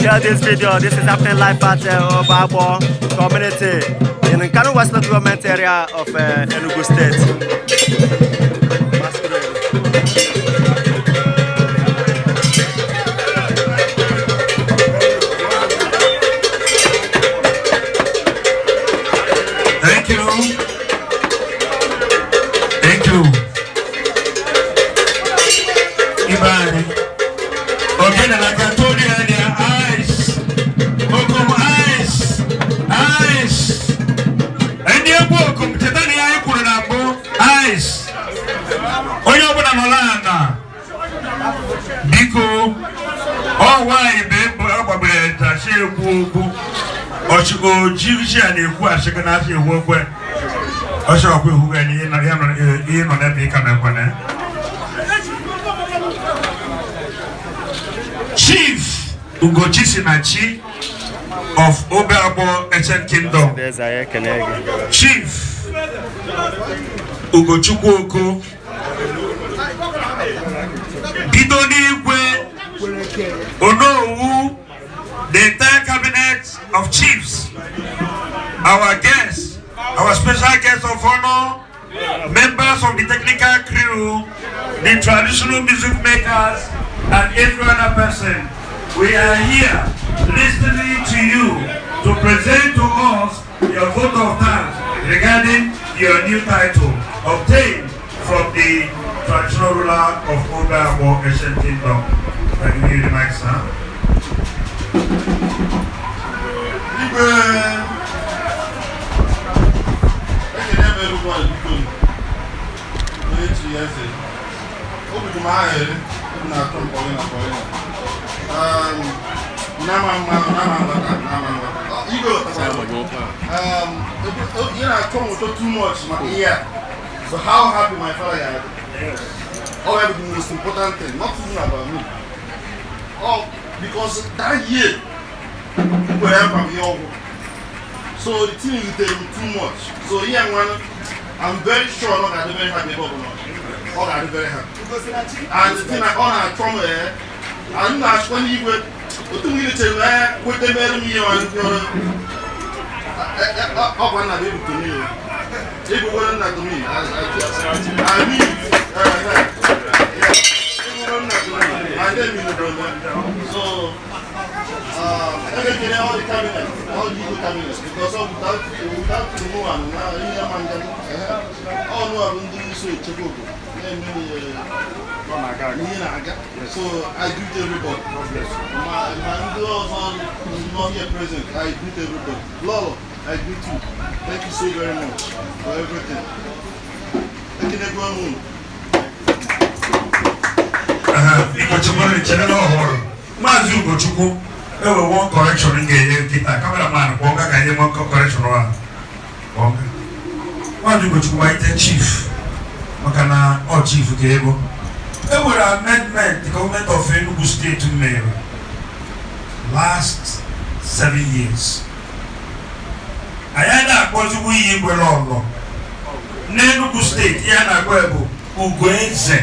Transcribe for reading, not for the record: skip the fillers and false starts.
Share this video. This is happening live at Obeagbor community in Nkanu West Local Government Area of Enugu State. Masquerade. Thank you. Thank you. Ibe anyị. Ogene, like I told you earlier, eyes. Okum eyes. Eyes. Ndị egwu Okum, cheta na ihe anyị kwuru na mbụ, eyes. Onye ọbụla nọ ana. Biko, ọ nwaanyị bụ ebe ọ gbagbere ntachi ekwu okwu. Ọchị oji chi a na-ekwu asịkọ na asị ekwu okwe. Ọsọ ọkwa ihu ga ihe nọ ya nọ ihe nọ n'ebe ịka mekwana. Chief Ugochi Sinachi of Obeagbor Ancient Kingdom. Eze, anyị ekene gị. Chief Ugochukwu Oko. Bido n'igwe, Onowu, the entire cabinet of chiefs, our guests, our special guests of honor, members of the technical crew, the traditional music makers, and every other person. We are here listening to you to present to us your vote of thanks regarding your new title obtained from the traditional ruler of Obeagbor Ancient Kingdom. I give you the mic, sir. Igwe, ekene m everybody. Biko, onye chi ya eze, obi dị m aghịrị, obi na-atọ m kpọrị na kpọrị na nama mmanụ nama nghọta nama nghọta. Igwe ghọtakwara m. Ihe na-atọ m ụtọ too much maka ihe a, so how happy my father ya adị. All that be the most important thing, not even about me. Oh, because that year kwere nkwa m ihe ọgwụ, so the thing wutere m too much. So ihe nwanụ, I'm very sure na ọ ga-adị very happy ebe ọ bụla ọ ga-adị very happy. And the thing na ọ na-achọ m, ee, anyị na-achịkwa n'igwe otu m chere na ya kweta mere m ihe ọrụ. Ọkwa nna m ebu to me, o ebugboro nna to me. I mean it. Ebugboro nna to me and then we so ekekere all the cabinet, all the Igbo cabinets, because of without the one na ihe ama nga ọnụ ọrụ ndị so echekwa obodo na-eme ihe na-aga. So I greet everybody. Ma ndị ọzọ nọ here present, I greet everybody. Lolo, I greet you. Thank you so very much for everything. Ekenegwa m unu. Ugochukwu, chere na ọhụrụ Maazị Ugochukwu ewe one correction m ga-enye nkịta. Cameraman, kpọọ ka nye one correction ahụ. Kpọọ Maazị Ugochukwu malite chief, maka na ọ chief ka ego e nwere amendment the government of Enugu State mere last 7 years. Anyị na-akpọzikwa iyi igwe lọlọ n'Enugu Steeti, ihe a na-akpọ ya bụ Ugoeze.